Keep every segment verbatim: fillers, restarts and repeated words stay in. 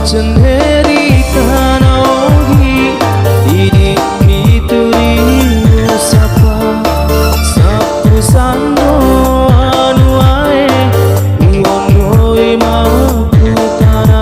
Cenderi tana ogi, idi mituri usapa, sapu sanro anu ae, uonroi makkutana.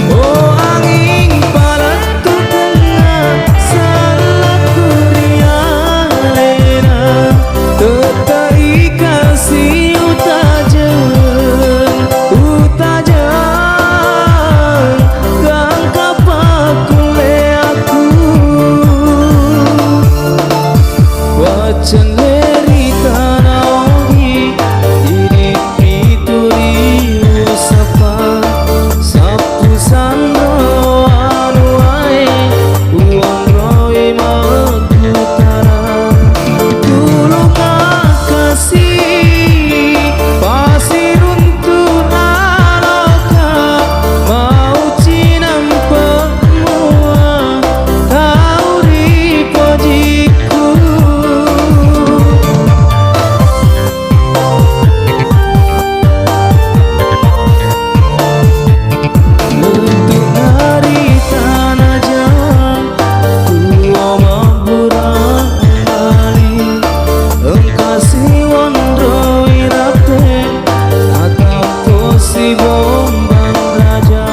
Oh, anging palettukenna salakku ri alena, tette ikasi utajeng, utajeng, gangka pakkulle aku. Waccelleri tana ogi, idi mituri usapa, sappu sanro anu ae, uonroi makkutana. Tulung akkasi, pasiruntu aloka, mauci nampe mua tau ri pojikku. Untuk hari tanah Jawa, tuo mabburang bali, engka siwonroi rape, atappo sibombang raja.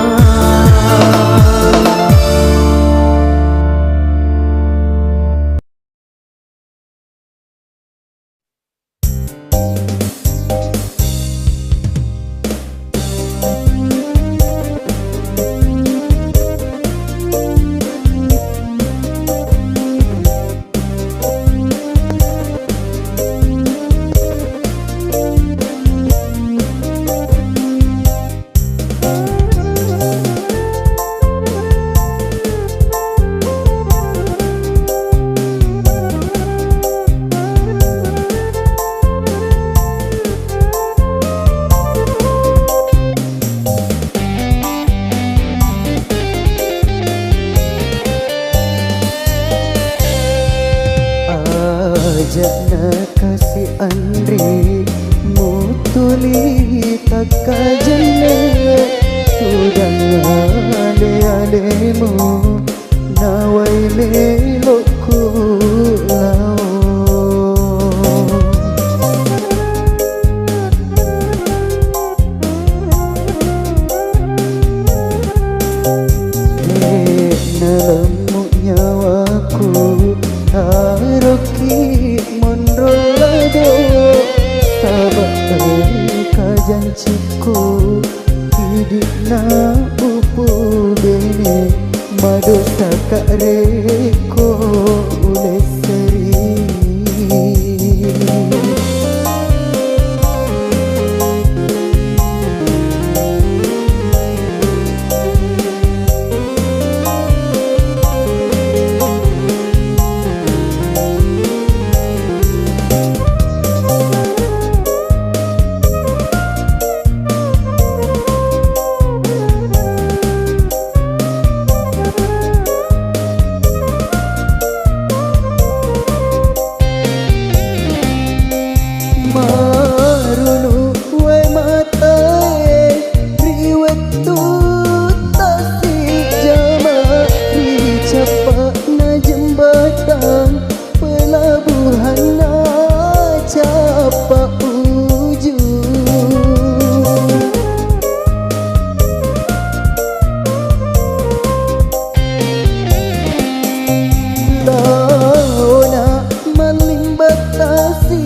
Aja'na kasi anri mutuli takkajenne, tudang ale-alemu nawai melokku lao. De'na lemmu nyawaku, taroki monro lado, saba engka jancikku, idi'na upubene, madottaka rekko ulesseri. Pauju. Laona mallimbang tasi,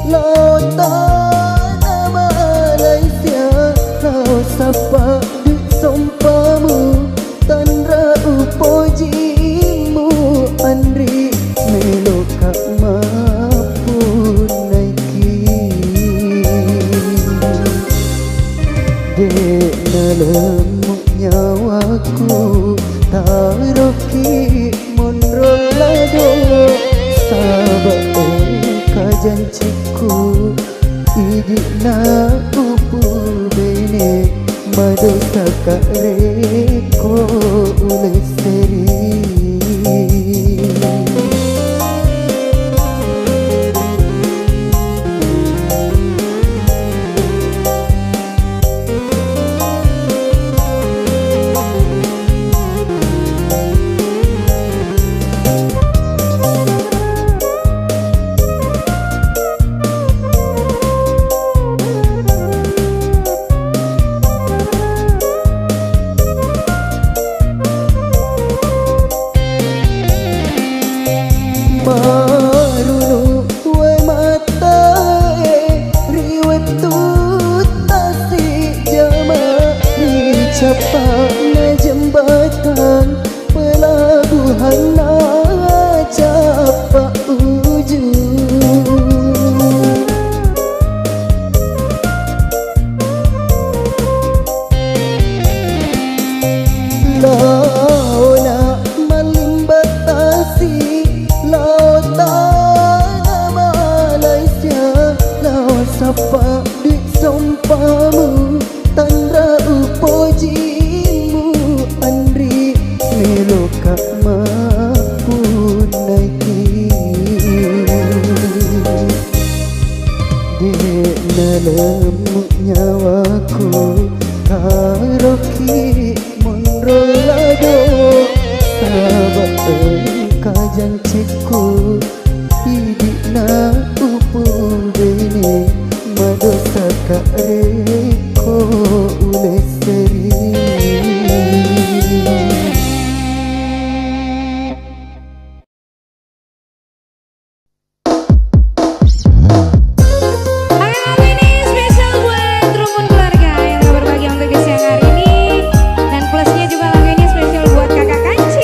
lao tana Malaysia, lao sappa dui sompamu. Tanra upojimu, anri meloka mappunnaiki. De' nalemmu nyawaku, taroki monro lado, saba' engka janciku. Idi'na upubene, madosaka rekko ulesseri. Marunu wae matae ri wettu tasi jama ri cappa'na jembatang. Pelabuhanna Cappa Uju. Laona mallimbang tasi, lao tana Malaysia, lao sappa dui sompamu. Tanra upojimu, anri meloka mappunnaiki. De' nalemmu nyawaku, taroki monro lado, saba' engka janciku. Idi'na upubene, madosaka rekko ulesseri. Oke, lagu ini spesial buat rumpun keluarga yang telah berbahagia untuk di siang hari ini. Dan plusnya juga lagu ini spesial buat kakak kancil.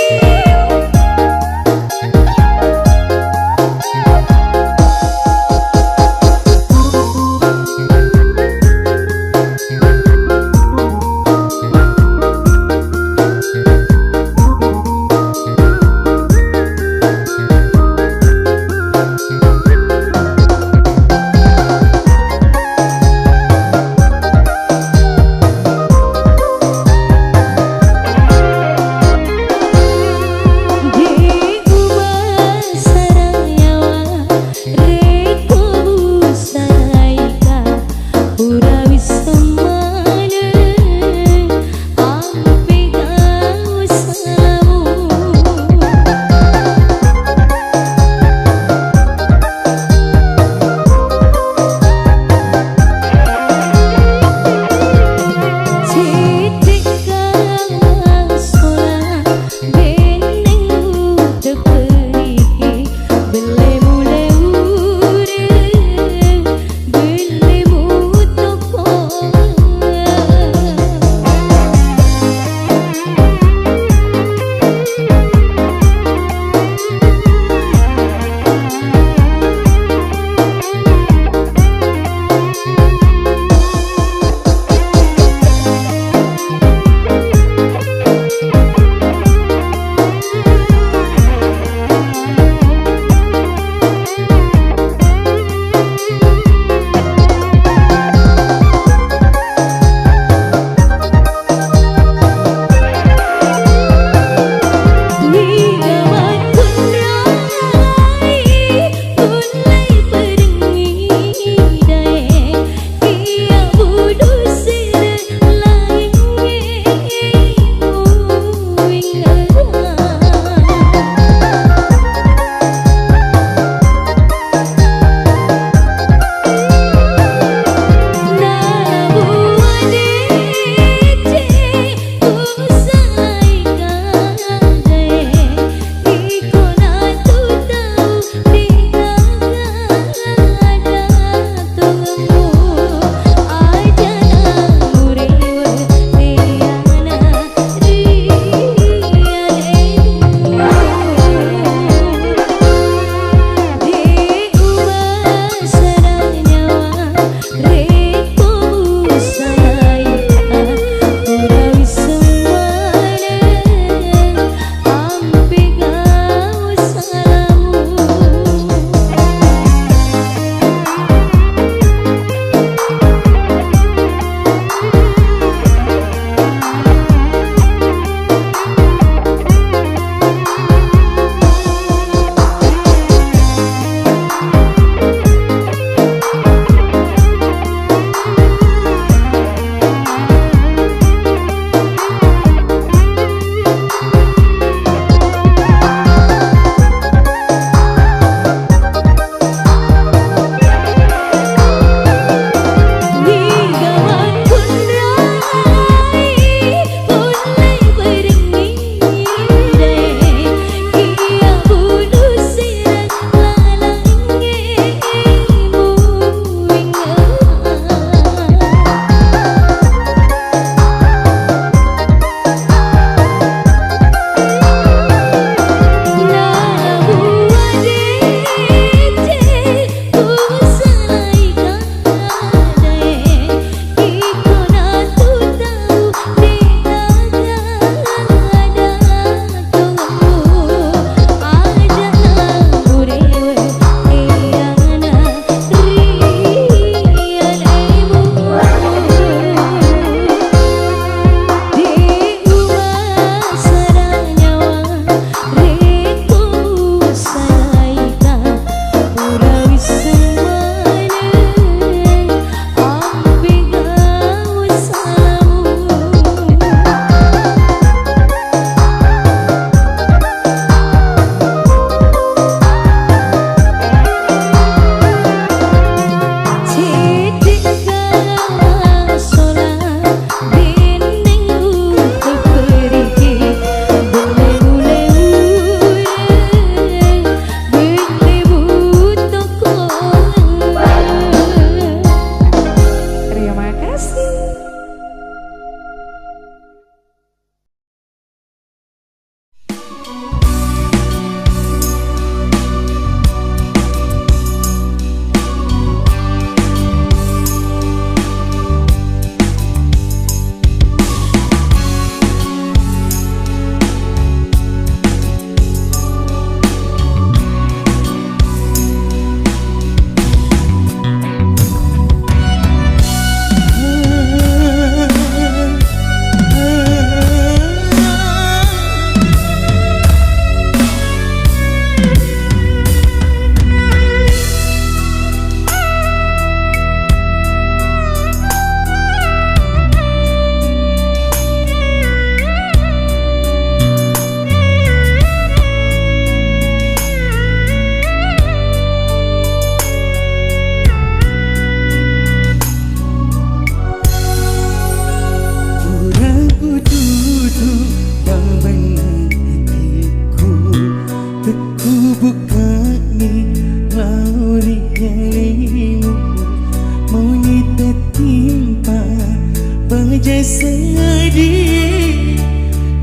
Sangadi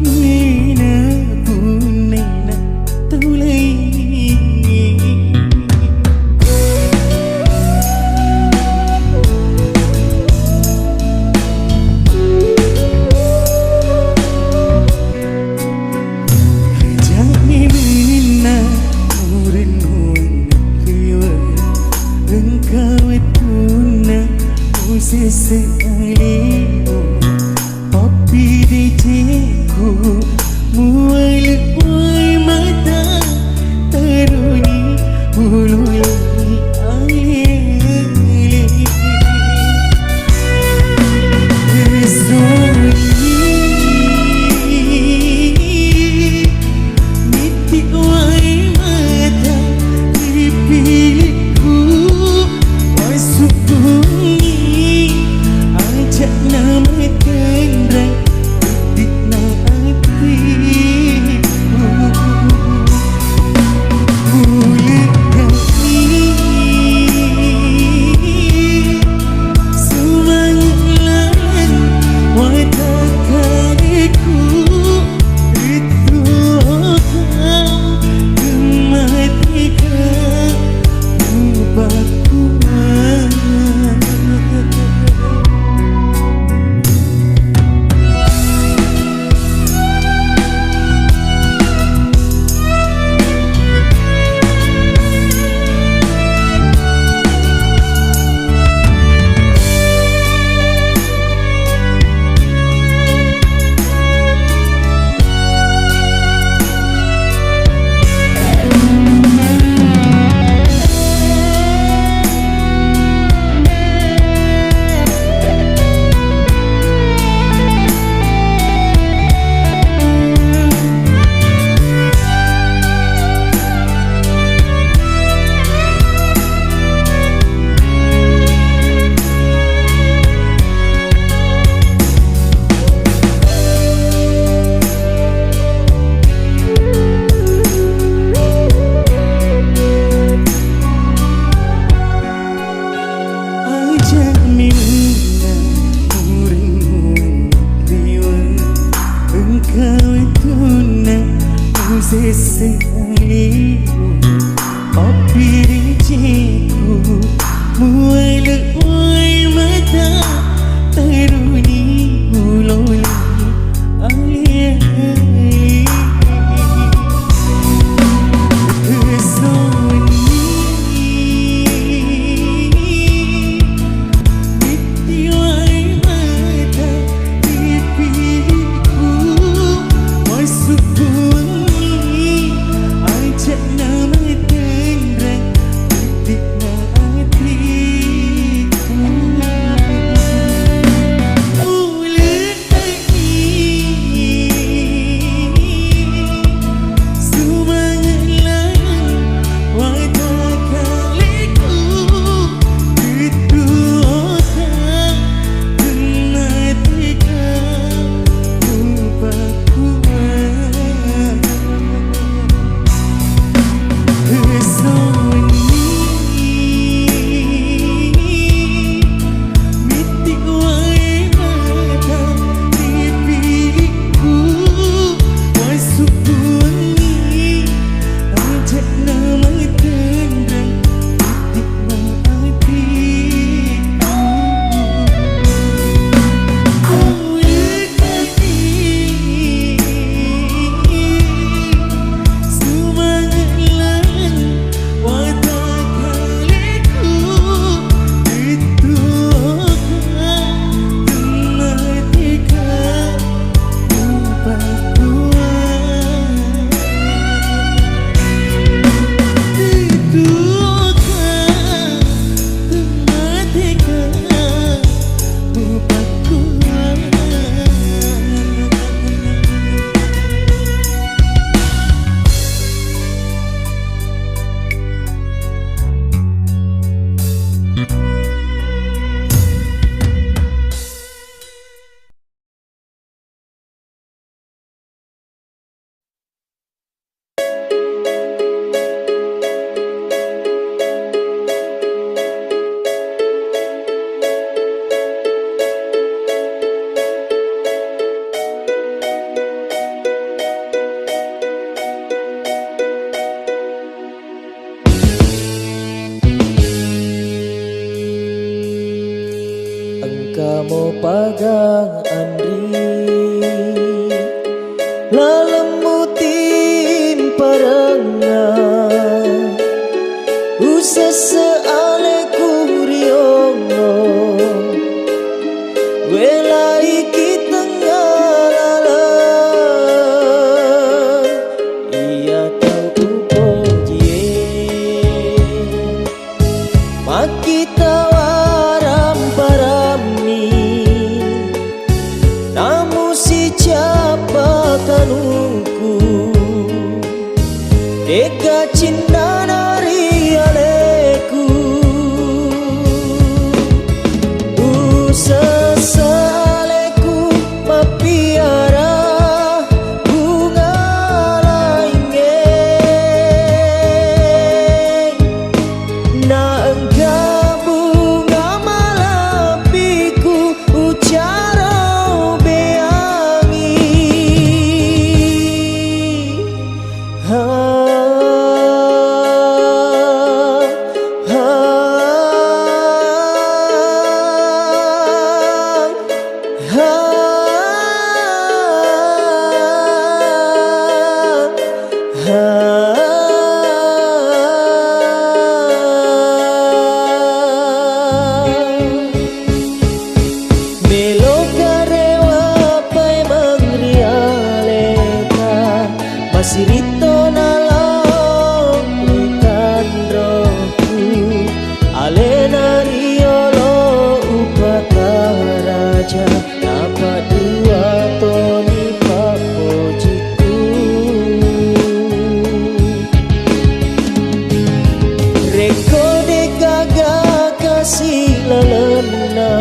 nena punena taulai. Aja'mi menenna murennuang riwe, engka wettunna musesse alemu. Pappidecenku muwale'wai mata, taruni ululeni alele. Esso'ni mitti'wai mata ripilikku, wasukkungi aja'na matenreng. Aja minna murennuang riwe, engka wettunna musesse alemu. Pappidecenku muwale'wai mata, taruni ululeni alele. Esso'ni mitti'wai mata ripilikku, wasukkungi aja'na matenreng. Kamo paga anri, lalemmu timparengnga, usesse aleku riongo, welaiki tengnga laleng, iya tau upojie. Makkita warambarammi, namu sicappa kanungku, deka cinnana ri aleku. Usessa aleku mappiara bunga laingnge, naengka bunga malebbiku ucaro beangi. Ha, ha, ha, ha. Meloka rewa paimeng ri aleta, masiritto nalao ri tanroku. Alena riolo upakaraja, napaddua toni pappojikku. Rekko degaga kasi lalenna,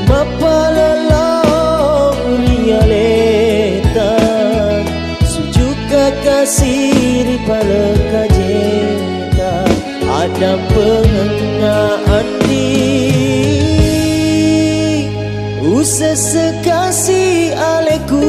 mappalellau ri aleta, sujukka kasi ri palekajeta, addampengengnga anri, usesse kasi aleku.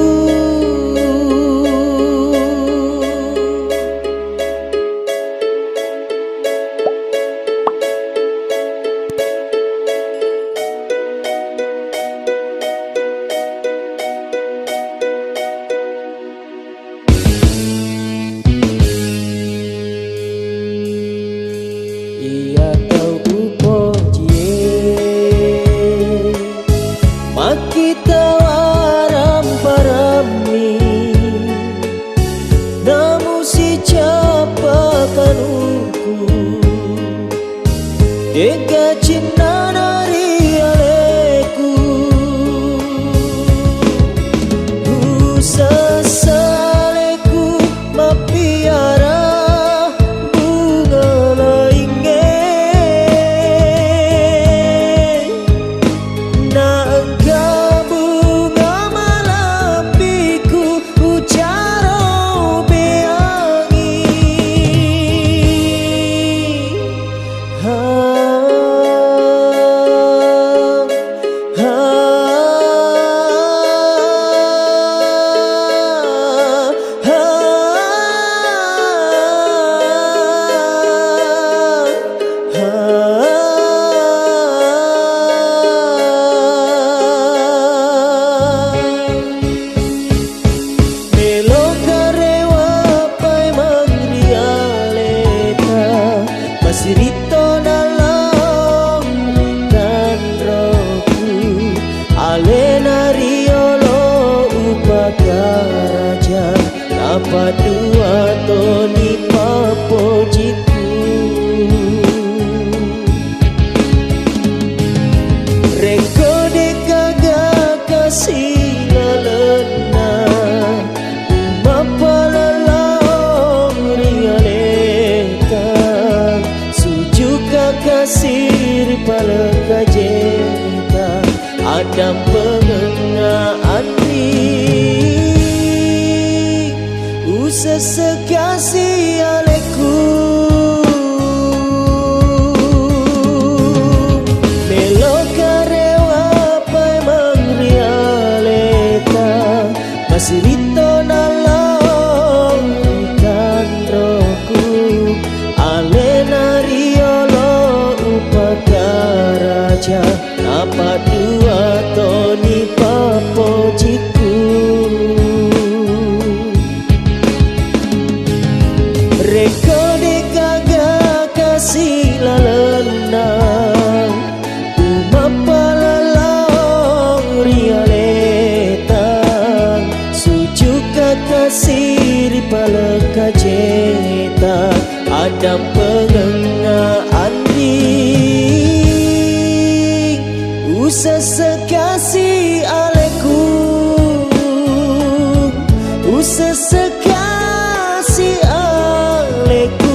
Iya tau upojie, makkita warambarammi, namu sicappa kanungku, dega cinnana ri aleku. Usessa aleku mappiara bunga laingnge, naengka bunga malebbiku ucaro beangi. Ha, ha, ha, ha. Meloka rewa paimeng ri aleta, masiritto nalao ri tanroku. Alena riolo upakaraja, napaddua toni pappojikku. Rekko degaga kasi lalenna, mappalellau ri aleta, sujukka kasi ri palekajeta, addampengengnga anri, usesse kasi aleku. Meloka rewa paimeng ri aleta, masiritto nalao ri tanroku. Alena riolo upakaraja, Apa dua toni pappojiku. Rekko degaga kasi lalenna, umappalellau ri aleta, sujuka kasi ri palekajeta. Addampengengnga anring, usessekasi aleku, usessekasi aleku.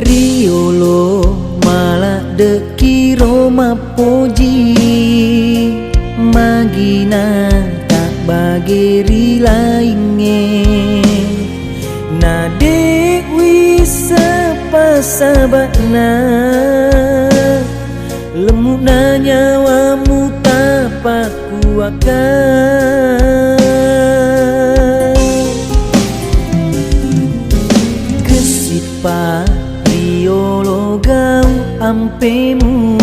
Riolo maladdekkiro mappoji, magina tabbage ri laingnge. Nade'wi seppa saba'na, lemmu'na nyawamu tapakkuwakka. Kessippa riolo gau ampemu,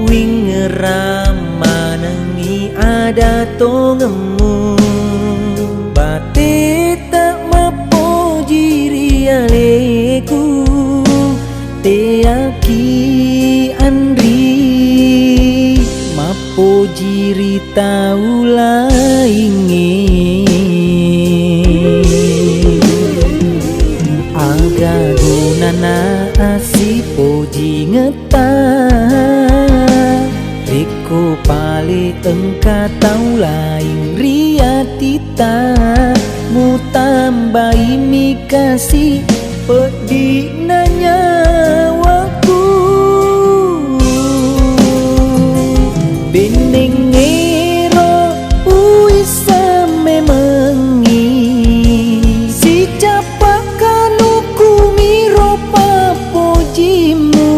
wingngerang manengngi ada tongemmu. Bateta mappoji ri aleku, teaki anri mappoji ri tau laingnge. Aga gunana assipojingetta, rekko pale engka tau laing ri atita, mutambaimi kasi peddi'na nyawaku. Bennengngero uwisseng memengngi, sicappa kaluku miro pappojimmu.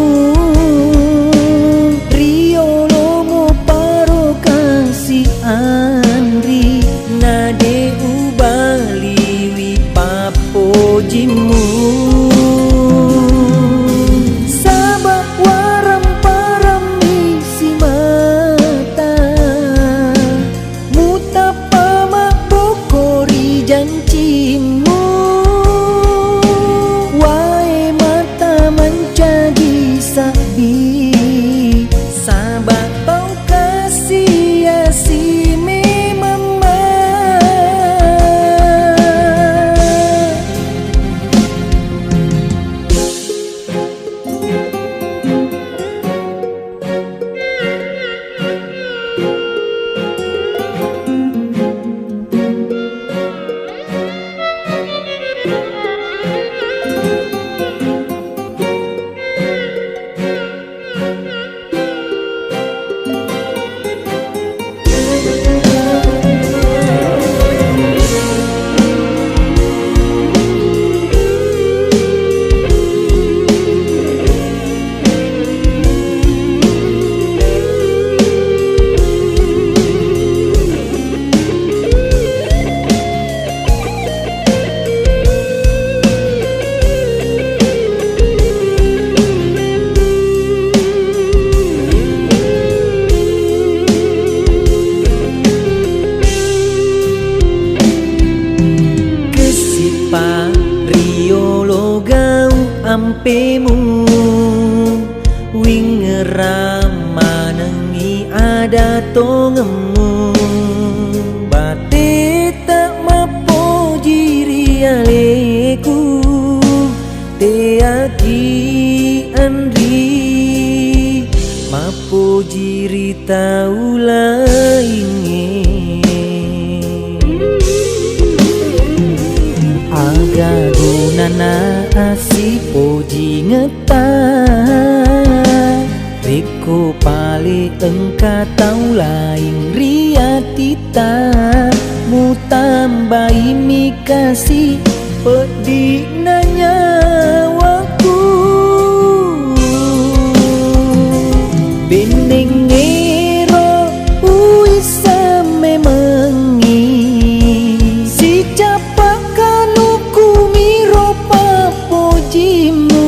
Riolomo paro kasi anri, nade ubaliwi pappojimmu. Saba' warang-parammi simata, mutappa mabbokko ri jancimmu. Wae mata mancaji sabbi, saba' tau kasi-asi memamma. Kessippa riolo gau ampemu, wingngerang manengngi ada tongemmu. Bateta mappoji ri aleku, teaki anri Poji ri tau laingnge. Aga gunana assipojingetta, rekko pale engka tau laing ri atita, mutambaimi kasi peddi na nyawaku. Bennengngero uwisseng memengngi, sicappa kanuku miro pappojimmu.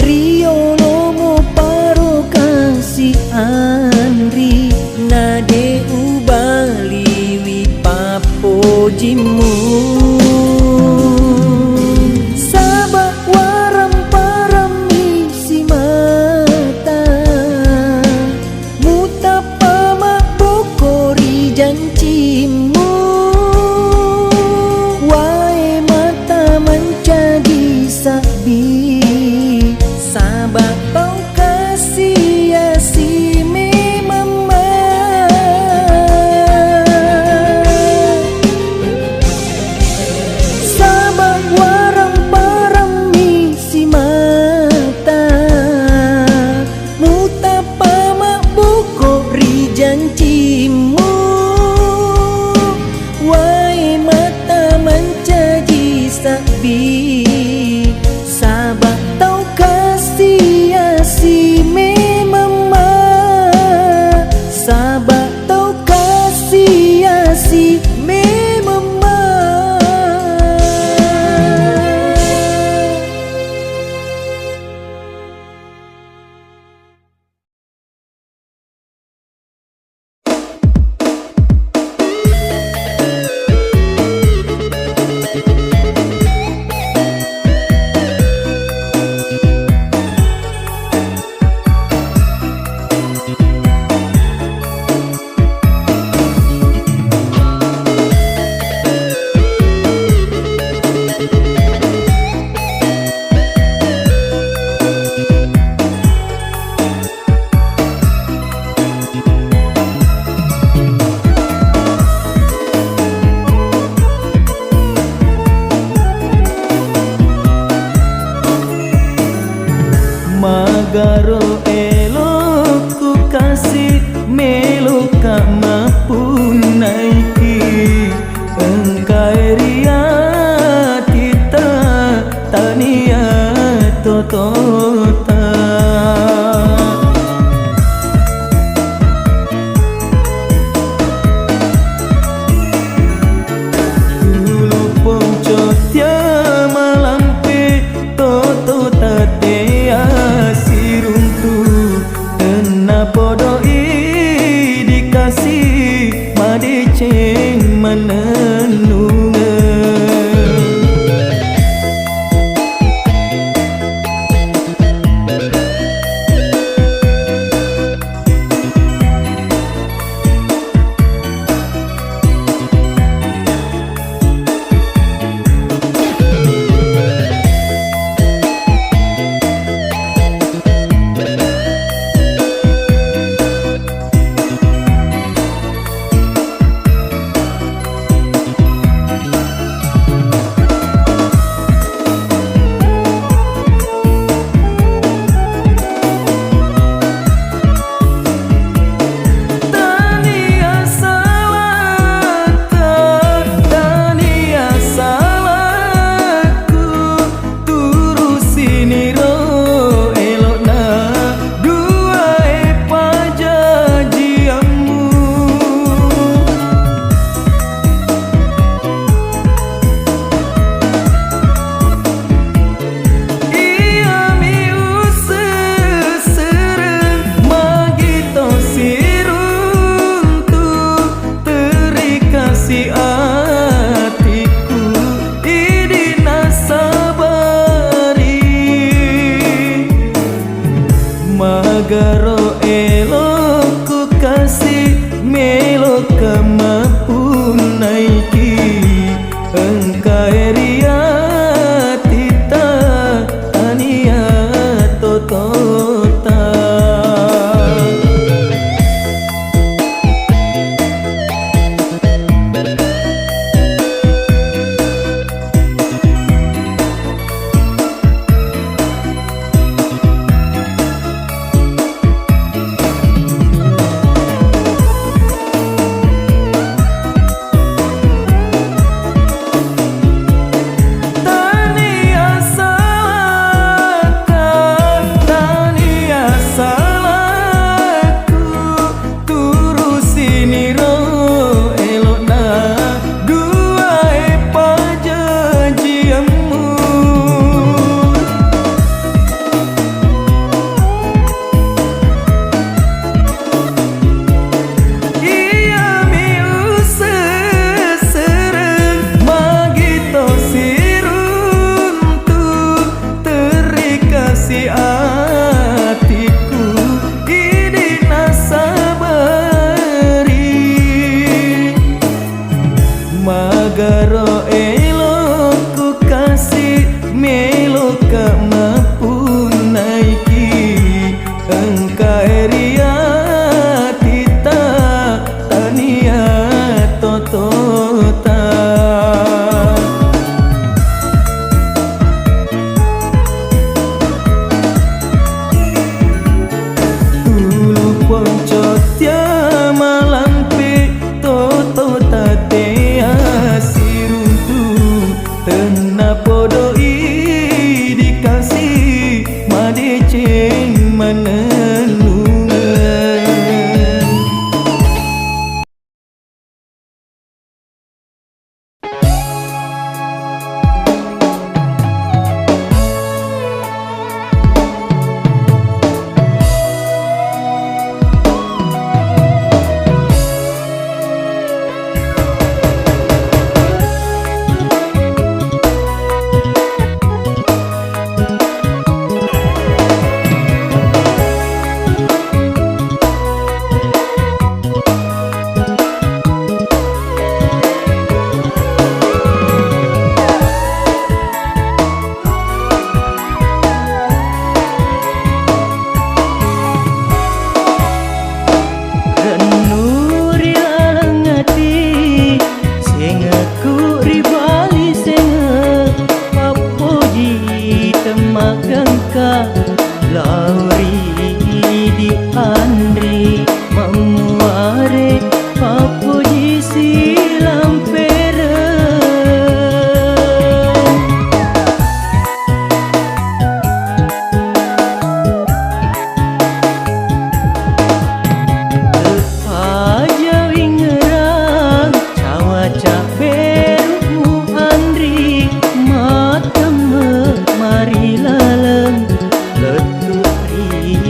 Riolomo paro kasi anri, na de ubaliwi pappojimmu. Saba warang-parang mi simata, mutappa mabboko ri jancimmu. Wae mata mancaji sabbi, saba tau kasi-asi memamma. Saba warang-parang mi simata, mutappa mabboko ri jancimmu. Wae mata mancaji sabbi, saba tau kasi-asi memamma, saba tau kasi-asi memamma. Magaro elokku kasi, meloka mappunnaiki. Engkae ri atita, tania totota. Tulu ponco tia malampe, totota tea siruntu. Tennapodo i dikasi madeceng manennungeng. Tania salata, tania salakku, turusiniro elo'na duae pajajiammu. Iyami usessereng magito siruntu, terikasi atikku idi nasabari. Magaro elokku kasi, meloka mappunnaiki. Engkae ri atita, tania totota. Ceng manennungeng. Rennu ri laleng ati, sengekku ri bali senge, pappoji temmaggangka lao ri di anri, mammuare pappoji silampereng. Aja wingerang cawa cabberu'mu anri, matemme mari laleng lettu ri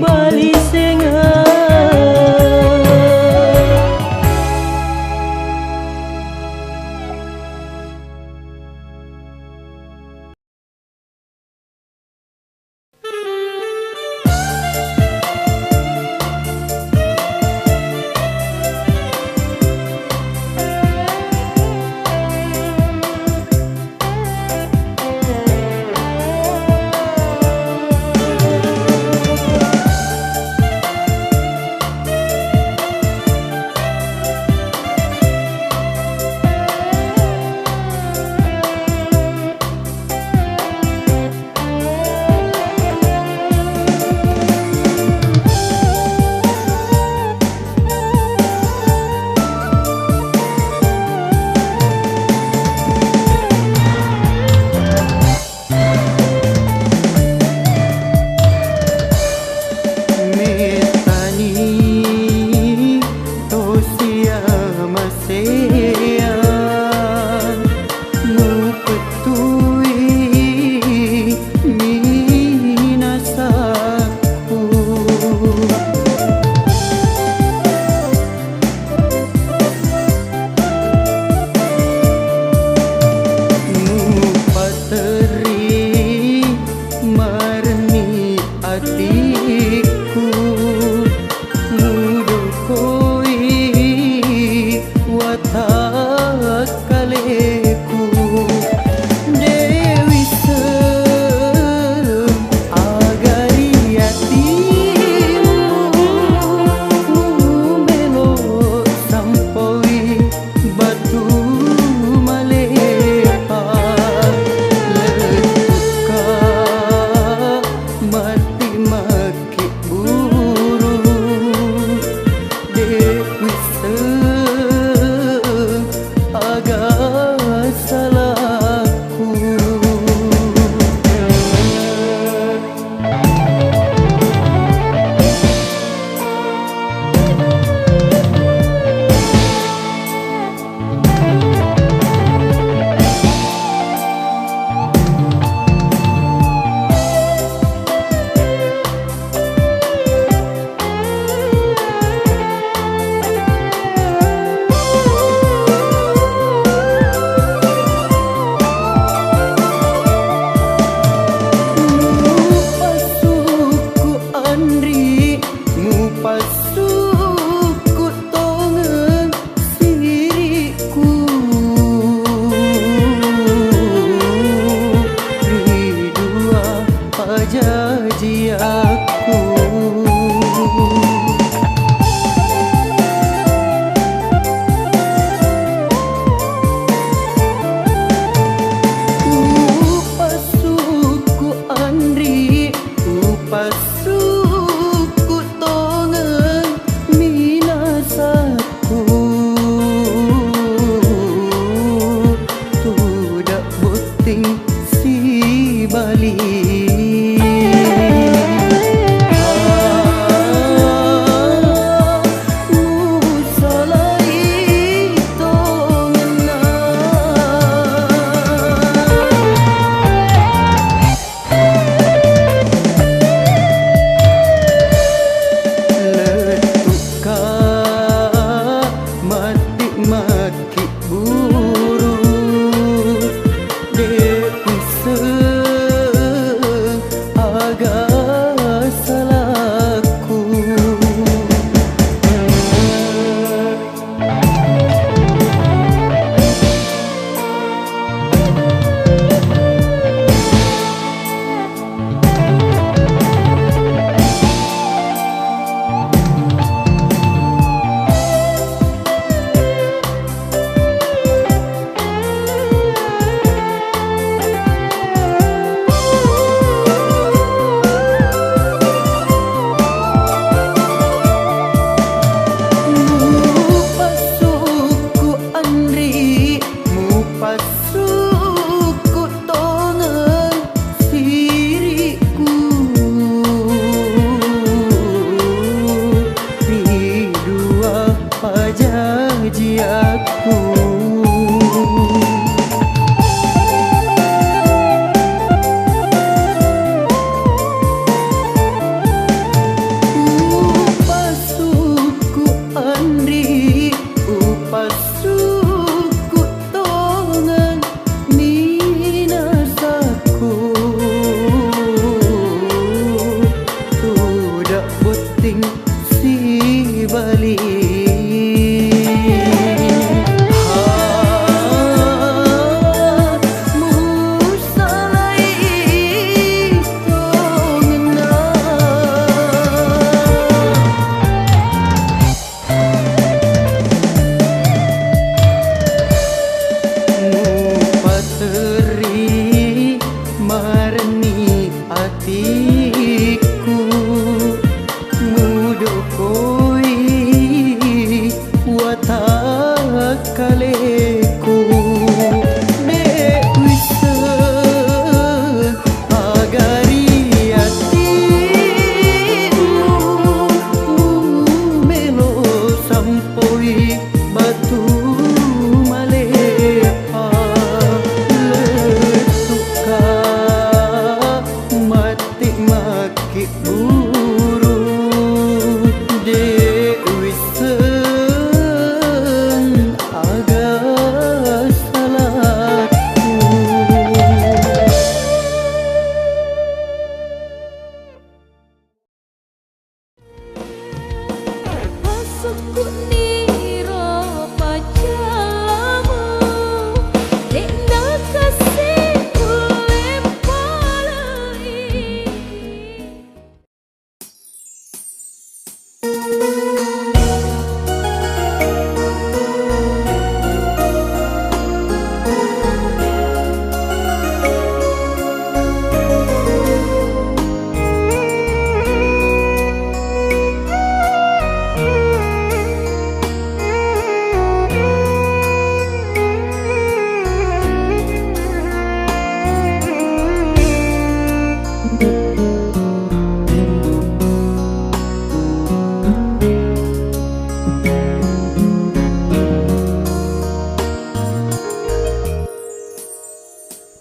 Bali senga. Mettani tosia masea, mupettui minasakku. Mupaterri marenni atikku, mudokoi watakkaleku. Dewi Sel, agari atimmu, mumelo sampoi batu malepa, lettukka matti makki Kuniro pacallamu, de'na kasi ulle pale'i.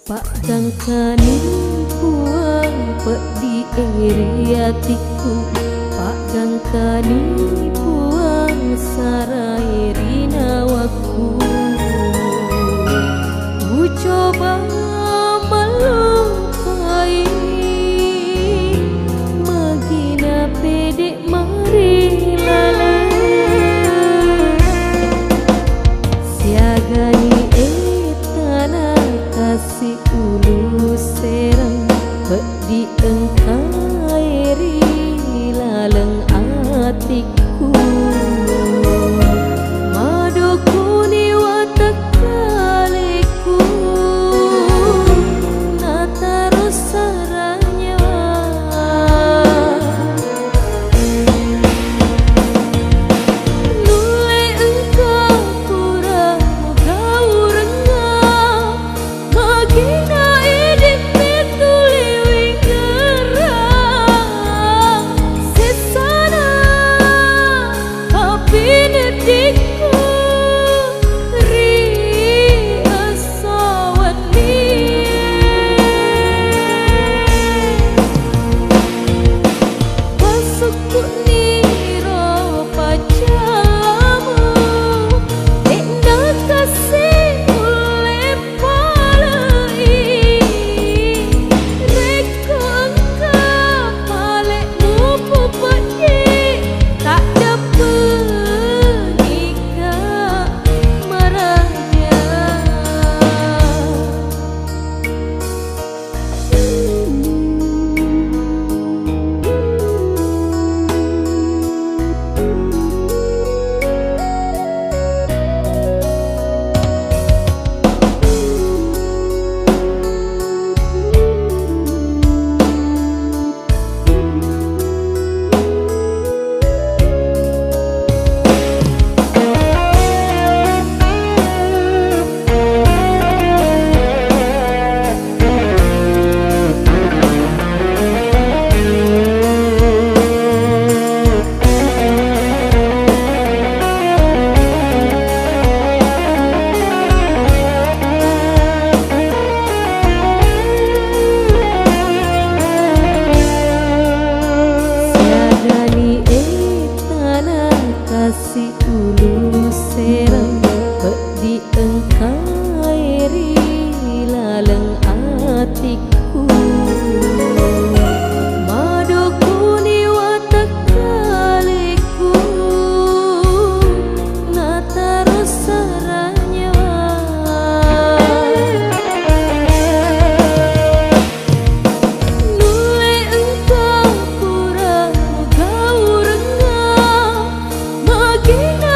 Paggangkani Puang peddi ri atikku, paggangkani Puang sarai ri nawakku. Ucoba mallupai magina pede mari laleng. Siagani ettana kasi ulu serang, peddi engkae ri laleng atikku. Madukuni watakkalekku, nataro saranya. Nulle engka pura mugaurengnga, magina idi petuli wingerang sessana. Apinedikku ri esso wennie. Pasukku'niro pacallamu, de'na kasi ulle pale'i. Rekko engka pale'mu pupeddi, taddeppe'nika maraja. Siagani ettana kasi ulu serang, peddi engkae ri laleng atikku. Madukuni watakkalekku, nataro saranya. Nulle engka pura mugaurengnga, magina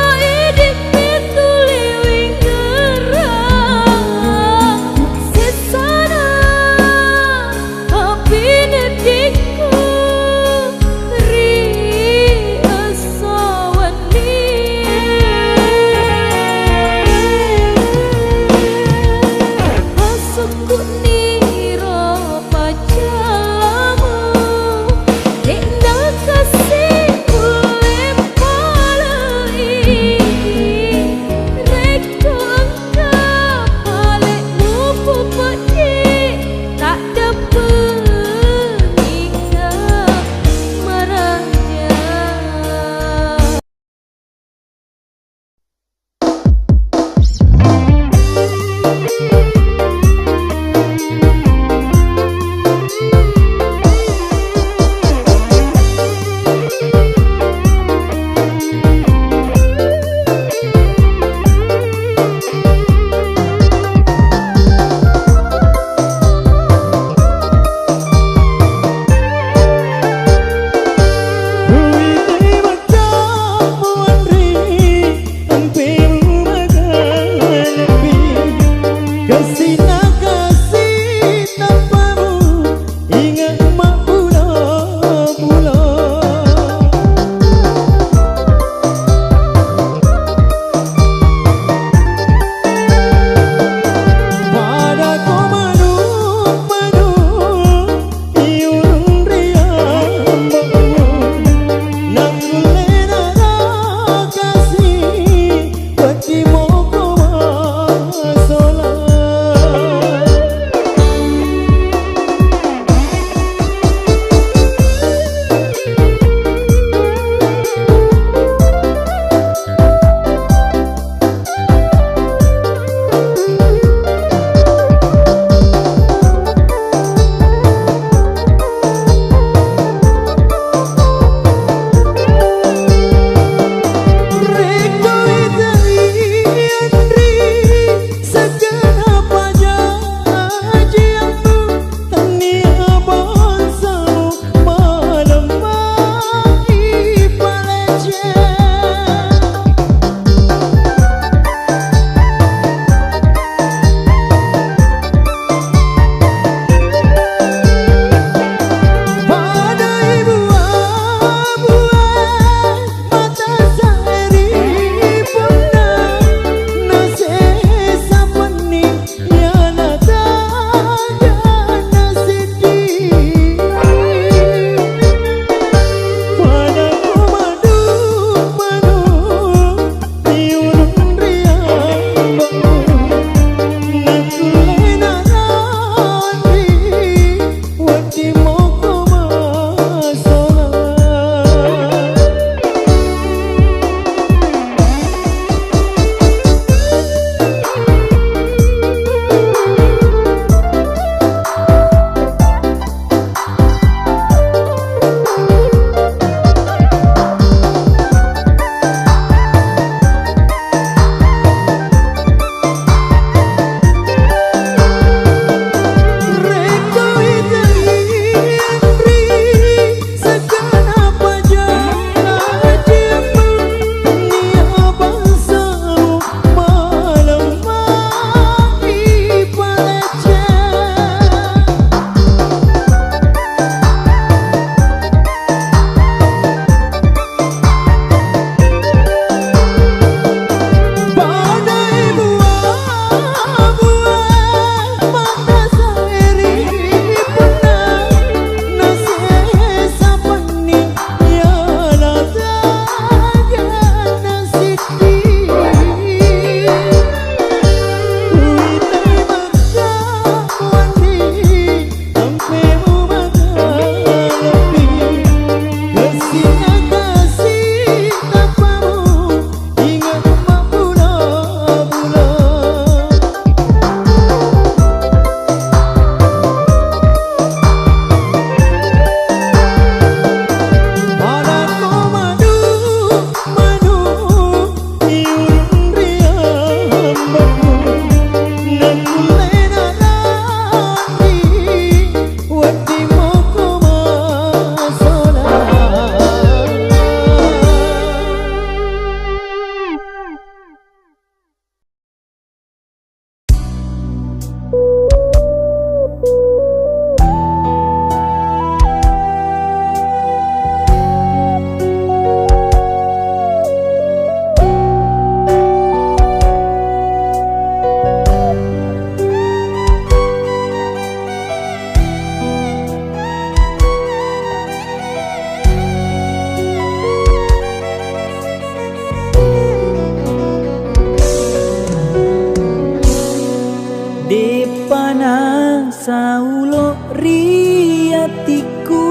Saulo ri atikku,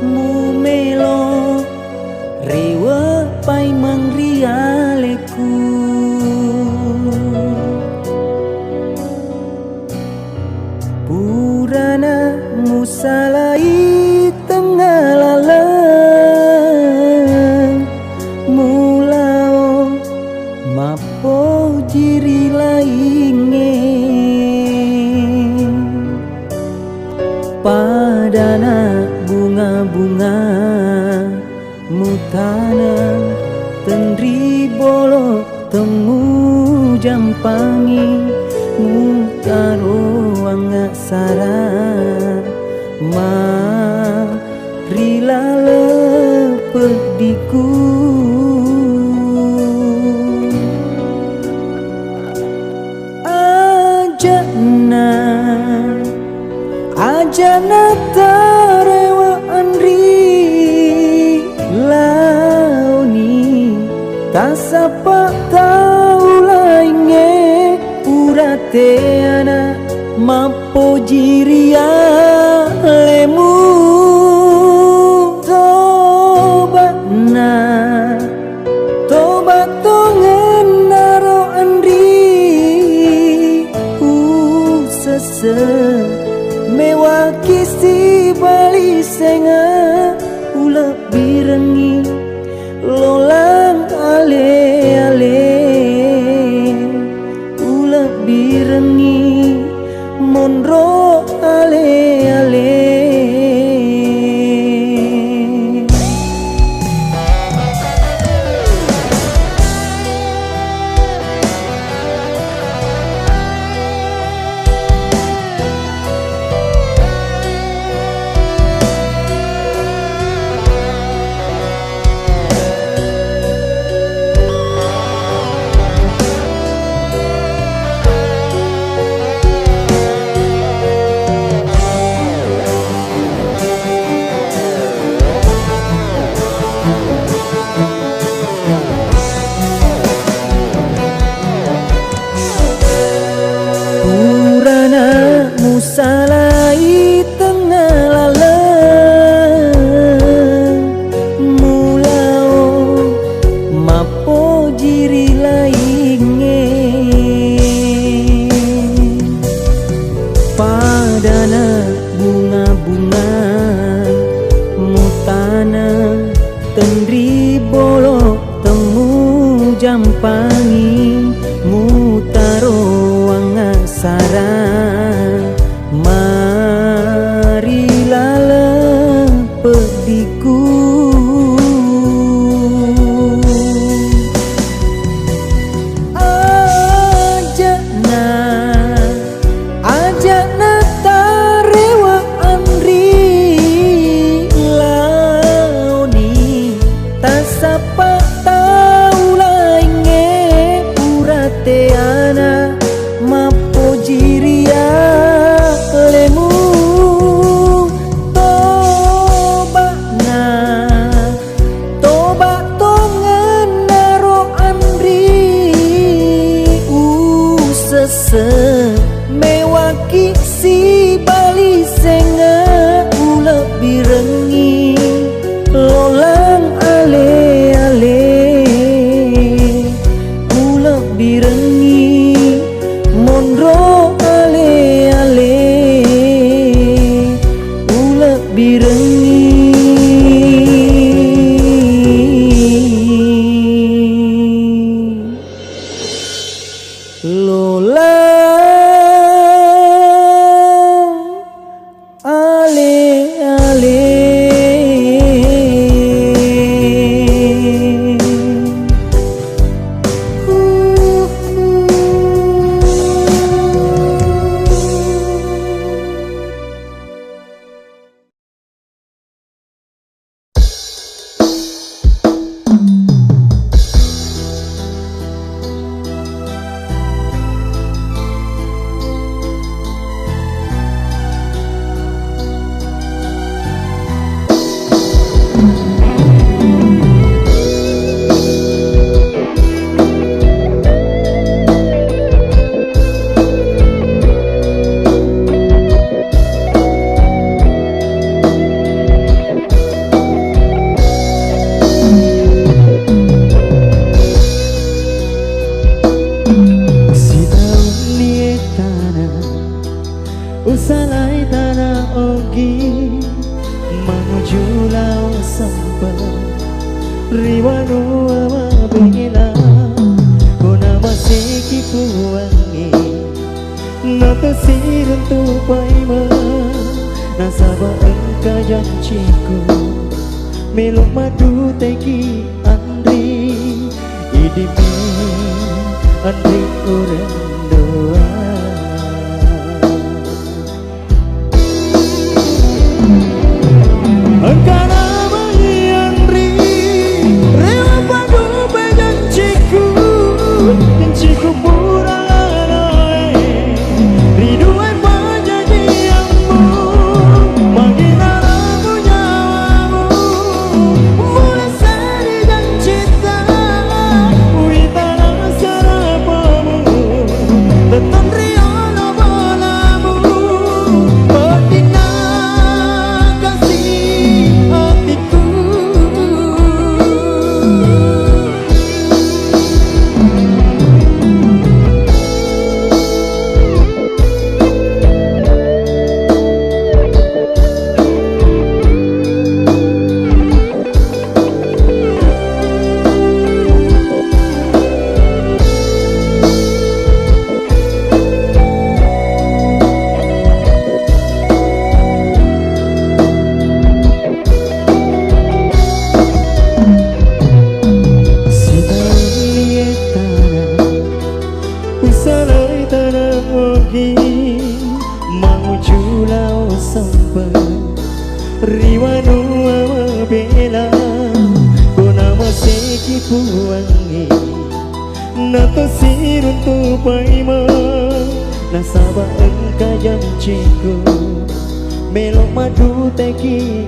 mumelo rewe paimeng ri alekku. Purana musalai tengnga laleng, mulao mappoji ri laingnge. Padana bunga-bunga mutaneng tenri bolo temmujampangi, mutaro angngassara ma ri laleng peddiku. Aja'na, aja'na tarewa anri laoni, tasappa tau laingnge pura teana mappoji ri alemu. Toba'na, toba' tongennaro anri usesse, mewaki sibali senga ulebbirengngi lolang ale-ale, ulebbirengngi monro ale-ale. Purana musalai tengnga laleng, mulao mappoji ri laingnge. Padana bunga-bunga mutaneng tenri bolo temmujampangi, mutaro angngassara ma ri laleng peddiku. Aja'na, aja'na tarewa anri laoni, tasappa tau laingnge pura teana mappoji ri alemu. Toba'na, Ri wanua mabela, ko namaseki Puangnge, nato siruntu paimeng, nasaba engka janciku, melo maduteki Anri, idimi Anri ureng doa. Engkana mai Anri, rewa padupai janciku, janciku pura lalae, ri dua pajajiammu, magi naramu nyawamu, mulai seri jancita, witana sarapamu, tettong riolo bolamu, peddinna kasih hatiku. Sitalliye tana, usalai tana mogi, manguju lao sampeng ri wanua mabela, ko namaseki Puangnge, nato siruntu paimeng, nasaba engka janciku, melo maduteki